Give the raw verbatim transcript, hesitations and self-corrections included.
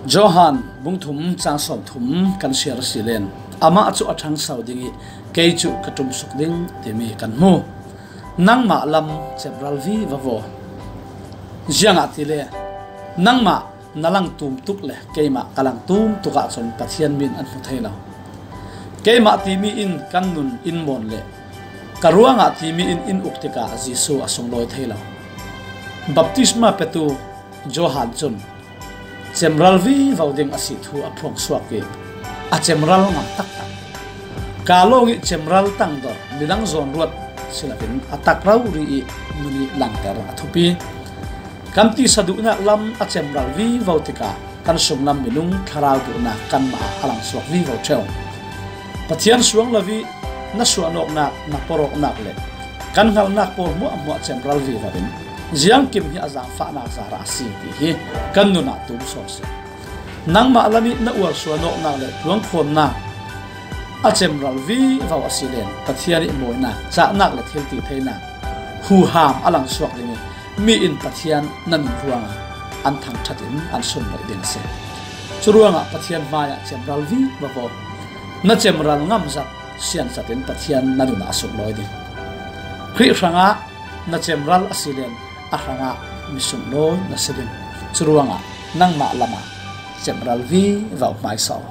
Johan bung thum chang sawm thum kan siar a si len, amah cu a ṭhangso ding ih kei cu ka ṭumsuk ding timi kan hmu. Nangmah lam cemral vivo aw. Ziangahtile nangmah na lang tum tuk le keimah ka lang tum tuk ahcun Pathian min an hmu thei lo. Keimah timi in kan nun in mawn le ka ruangah timi in in uk tikah Jesuh a sunglawi thei lo. Baptisma petu Johan cun cemral vivo ding a si thu a phuangsuak ih a cemral ngam taktak. Kaa lawng ih cemral tangdor midang zawn ruat si loin a tak rori ih nun ih langter a thupi. Kan tisa duhnak lam a cemral vivo tikah kan sunglam minung thlarau duhnak kanmah ah a langsuak vivo ṭheu. Pathian suang lo ih na suahnawknak, na porhawknak le kan hngalhnak pawl hmuahhmuah cemral vivo in ziangkim hi a zaangfahnak zarah a si ti hi kan nun ah tum sawn si. Nangmah lam ih na uar suahnawknak le tluangkhawnnak a cemral vivo a si len Pathian ih mawinak, cahnak le thiltitheinak huham a langsuak ding ih mi in Pathian na nun ruangah an thangṭhat in an sunlaih ding a si. Curuangah Pathian hmaiah cemral vivo aw. Na cemral ngamzat sianzat in Pathian na nun ah a sunglawi ding. Khrih hrangah na cemral a si len a hrangah mi sunglawi na si ding. Curuangah nangmah lamah cemral vivo hmaisa aw.